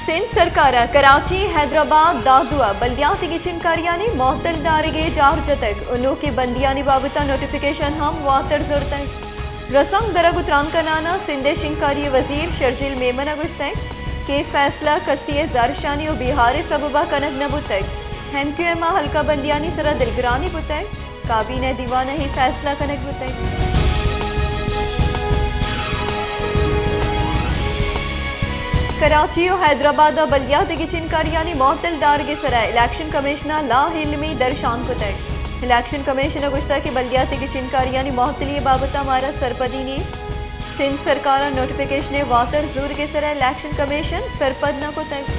سندھ سرکار ءَ کراچی، حیدرآباد، دادو ءَ بلدیاتی گچینکاریانی معطل دارگ ءِ جار جتگ ءُ نوکیں بندیانی بابت ءَ نوٹیفکیشن ہم واتر زرتگ۔ رسانک درگ ءُ تران کنان ءَ سندھ ءِ شنگکاری ءِ وزیر شرجیل میمن ءَ گوشتگ کہ اے فیصلہ کسی ءِ زہرشانی ءُ بیہار ءِ سبب ءَ کنگ نہ بوتگ۔ ایم کیو ایم ءَ ہلکا بندیانی سرا دلگرانی بوتگ۔ کابینہ ءِ دیوان ءَ اے فیصلہ کنگ بوتگ۔ کراچی ءُ حیدرآباد ءَ بلدیاتی گچینکاریانی معطل دارگ ءِ سرا الیکشن کمیشن ءَ لاعلمی درشان کتگ۔ الیکشن کمیشن ءَ گوشتگ کہ بلدیاتی گچینکاریانی معطلی ءِ بابت ءَ مارا سرپدی نیست۔ سندھ سرکار ءَ نوٹیفکیشن ءِ واتر زورگ ءِ سرا الیکشن کمیشن سرپد نہ کتگ۔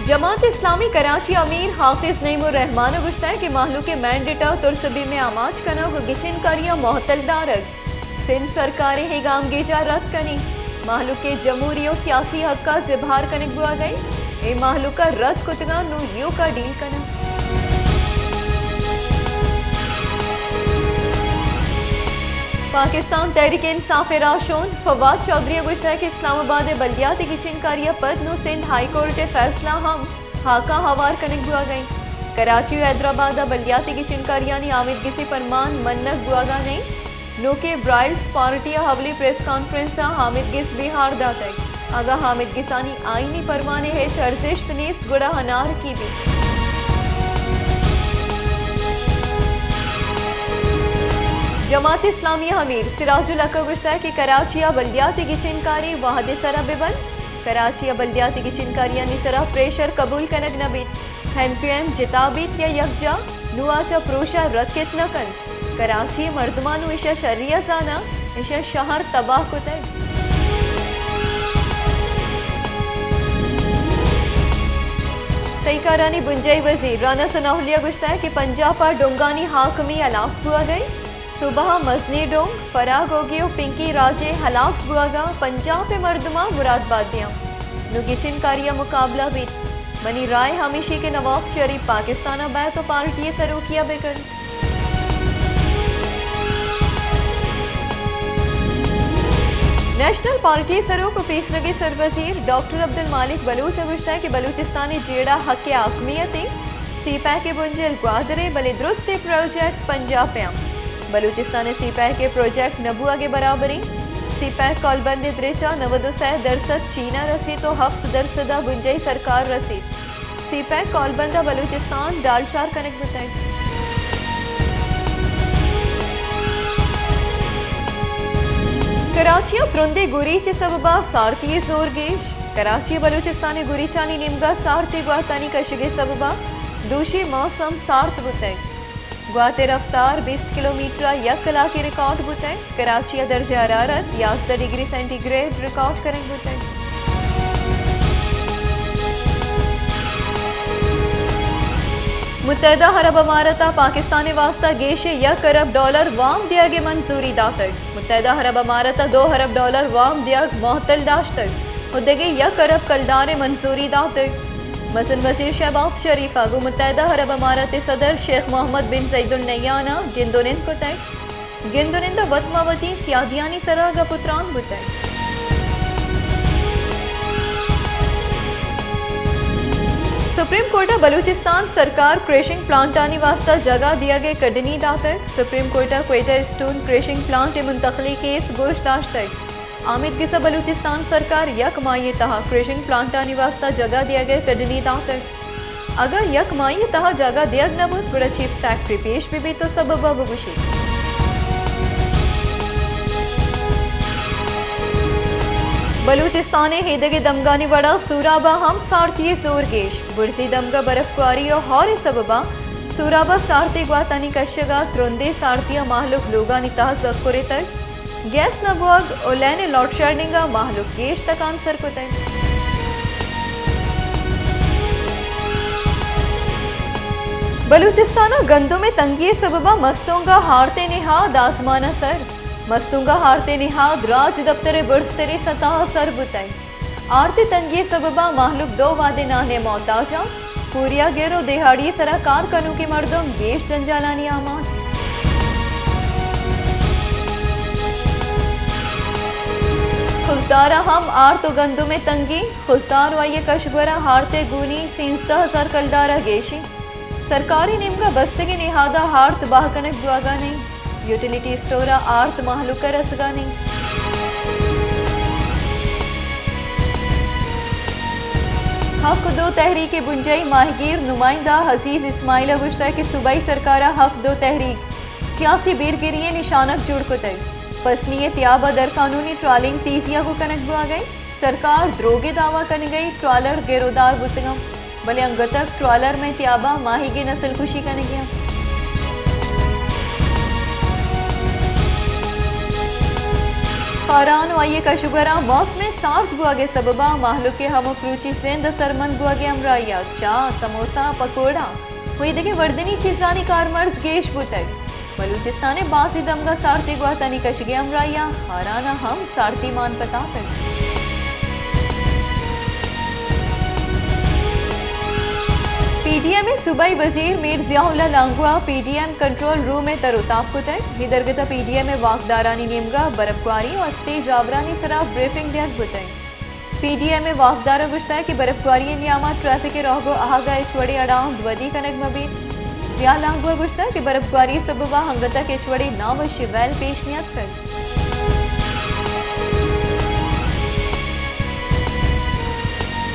جماعت اسلامی کراچی ءِ امیر حافظ نعیم الرحمان ءَ گوشتگ کہ مہلوک ءِ مینڈیٹ ءَ ترس ءُ بیم ءِ آماچ کنگ ءُ گچینکاری ءَ معطل دارگ سندھ سرکار ءِ اے گامگیج ءَ رد کنی۔ مہلوک ءِ جمہوری ءُ سیاسی حق ءَ زبہر کنگ بوگ ءَ اِنت۔ اے مہلوک ءَ رد کتگ ءَ نوں ایوک ءَ ڈیل کناں۔ پاکستان تحریک انصاف ءِ راہشون فواد چوہدری ءَ گوشتگ کہ اسلام آباد ءِ بلدیاتی گچینکاری ءَ پد نوں سندھ ہائی کورٹ ءِ فیصلہ ہم ہاکاں ہوار کنگ بوگ ءَ اِنت۔ کراچی ءُ حیدرآباد ءَ بلدیاتی گچینکاریانی آمیدگسی پرمان منگ بوگ ءَ نہ اِنت۔ نوکیں برائلز پارٹی ءَ اولی پریس کانفرنس ءَ آمیدگس بے ہار داتگ۔ اگاں آمیدگسانی آئینی پرمان ءِ ہچ ارزشت نیست، گڑا انارکی بیت۔ جماعت اسلامی ءِ امیر سراج الحق ءَ گوشتگ کہ کراچی ءَ بلدیاتی گچینکاری وہد ءِ سرا بہ بنت۔ کراچی ءَ بلدیاتی گچینکاریانی سرا پریشر قبول کنگ نہ بیت۔ ایم کیو ایم جتا بیت یا یکجا، نوں آ چہ پروش ءَ رکت نہ کنت۔ کراچی ءِ مردماں نوں ایشاں شری ءَ زاناں، ایشاں شہر تباہ کتگ۔ تئی کارانی بنجاہی وزیر رانا ثناء اللہ ءَ گوشتگ کہ پنجاپ ءَ ڈونگانی حاکمی ہلاس بوگ ءَ اِنت۔ صوبہ ءَ مزنیں ڈونگ، فرا گوگی ءُ پنکی راج ءِ ہلاس بوگ ءَ پنجاپ ءِ مردماں مراد بات دیاں۔ نوں گچینکاری ءَ مقابلہ بیت۔ منی رائے ہمیشی کہ نواز شریف پاکستان ءَ بئیت ءُ پارٹی ءِ سروکی ءَ بہ کنت۔ نیشنل پارٹی ءِ سروک ءُ پیسرگیں سروزیر ڈاکٹر عبدالمالک بلوچ ءَ گوشتگ کہ بلوچستان ءِ جیڑہ حق ءِ حاکمیت ءِ سی پیک ءِ بنجل گوادر ءَ، بلے درستیں پروجیکٹ پنجاپ ءَ اَنت۔ بلوچستان ءِ سی پیک ءِ پروجیکٹ نہ بوگ ءِ برابر اِنت۔ سی پیک کالبند ءِ درچ ءَ نود ءُ سئے درسد چین ءَ رسیت ءُ ہفت درسد ءَ بنجاہی سرکار رسیت۔ سی پیک کالبند ءَ بلوچستان ڈالچار کنگ بوتگ۔ کراچی ءَ ترندیں گوریچ ءِ سبب ءَ سارتی ءِ زور گیش۔ کراچی ءَ بلوچستان ءِ گوریچانی نیمگ ءَ سارتی گواتانی کشگ ءِ سبب ءَ دوشی موسم سارت بوتگ۔ گوات ءِ رفتار بیست کلومیٹر ءَ یک کلاکے ریکارڈ بوتگ۔ کراچی ءَ درجہ حرارت یازدہ ڈگری سینٹی گریڈ ریکارڈ کنگ بوتگ۔ متحدہ عرب امارات ءَ پاکستان ءِ واستہ گیش ءَ یک ارب ڈالر وام دیگ ءِ منظوری داتگ۔ متحدہ عرب امارات ءَ دو ارب ڈالر وام دیگ معطل داشتگ ءُ دگہ یک ارب کلدار ءِ منظوری داتگ۔ مزن وزیر شہباز شریف ءَ گوں متحدہ عرب امارات ءِ صدر شیخ محمد بن زید النہیان ءَ گند ءُ نند کتگ۔ گند ءُ نند ءَ وت ماں وتی سیادیانی سرا گپ ءُ تران بوتگ۔ سپریم کورٹ ءَ بلوچستان سرکار کریشنگ پلانٹانی واستہ جاگہ دیگ ءِ کڈنی داتگ۔ سپریم کورٹ ءَ کوئٹہ اسٹون کریشنگ پلانٹ ءِ منتقلی کیس گوش داشتگ۔ آمیدگس ءَ بلوچستان سرکار یک ماہی ءِ تہا کریشنگ پلانٹانی واستہ جاگہ دیگ ءِ کڈنی داتگ۔ اگاں یک ماہی ءِ تہا جاگہ دیگ نہ بوت، گڑا چیف سیکرٹری پیش بہ بیت ءُ سبب ءَ بگوشیت۔ بلوچستان ءِ ایدگہ دمگانی وڑا سوراب ءَ ہم سارتی ءِ زور گیش۔ برزی دمگ ءَ برف کواری ءُ ہور ءِ سبب ءَ سوراب ءَ سارتی گواتانی کشگ ءَ ترندیں سارتی ءَ مہلوک لوگانی تہا زکریتگ۔ گیس نہ بوگ ءُ لین ءِ لوڈشیڈنگ ءَ مہلوک گیش تکانسر کتگ۔ بلوچستان ءَ گندم ءِ تنگی ءِ سبب ءَ مستونگ ءَ ہارتیں نہاد آزمان ءَ سر۔ مستونگ ءَ ہارتیں نہاد راج دپتر ءِ برزتریں سطح ءَ سر بوتگ۔ آرت ءِ تنگی ءِ سبب ءَ مہلوک دو وہدے نان ءِ محتاج اَنت۔ پوریا گر ءُ دیہاڑی ءِ سرا کار کنوکیں مردم گیش جنجالانی آماچ۔ دارا ہم آرت و گندم ء تنگی، خضدار و آئی ء کشگورا آرت ء گونی سینزدہ ہزار کلدارا گیشی۔ سرکاری نیمگا بستگیں نہادا آرت بہا کنگ بوہگا نئیں، یوٹیلیٹی اسٹورا آرت مہلوک ء رسگا نئیں۔ حق دو تحریک ء بنجاہی ماہیگیر نمائندہ عزیز اسماعیل ء گوشتگ کہ صوبائی سرکارا حق دو تحریک سیاسی بیرگری ء نشانگ جوڑ کتگ۔ پسنی ء تیاب ء درقانونی ٹرالنگ تیزی ء گوں کنگ بوہگ ء انت۔ سرکار دروگ ء دعوی کنگ ء، ٹرالر گرودار بوتگ انت، بلے انگتک ٹرالر مئے تیاب ء ماہیگ ء نسل کشی کنگ ء انت۔ خاران و آئی ء کشگوراں موسم ء سارت بوہگ ء سبب ء مہلوک ء ہمک روچی زند ء سرمند بوہگ ء ہمراہی ء چاہ، سموسہ، پکوڑا و ایدگہ وردنی چیزانی کارمرز گیش بوتگ۔ بلوچستان ء بازیں دمگاں سارتی گواہتانی کشگ ء ہمراہی ء خاران ء ہم سارتی مان پتاتگ۔ پی ڈی ایم ء صوبائی وزیر میر ضیاء اللہ لانگو ء P D M control room ء تر و تاب کتگ۔ اے درگت ء پی ڈی ایم ء واکدارانی نیمگ ء برپگواری و اسٹیج آورانی سرا بریفنگ دیگ بوتگ۔ پی ڈی ایم ء واکداراں گوشتگ کہ برپگواری ء نیام ء ٹریفک ء راہگو آہگ ء ہچ وڑیں اڑاند ودی کنگ مہ بیت۔ ضیاء لانگو ء گوشتگ کہ برپگواری ء سبب ء انگت ء ہچ وڑیں ناوشیں ویل پیش نیاتکگ۔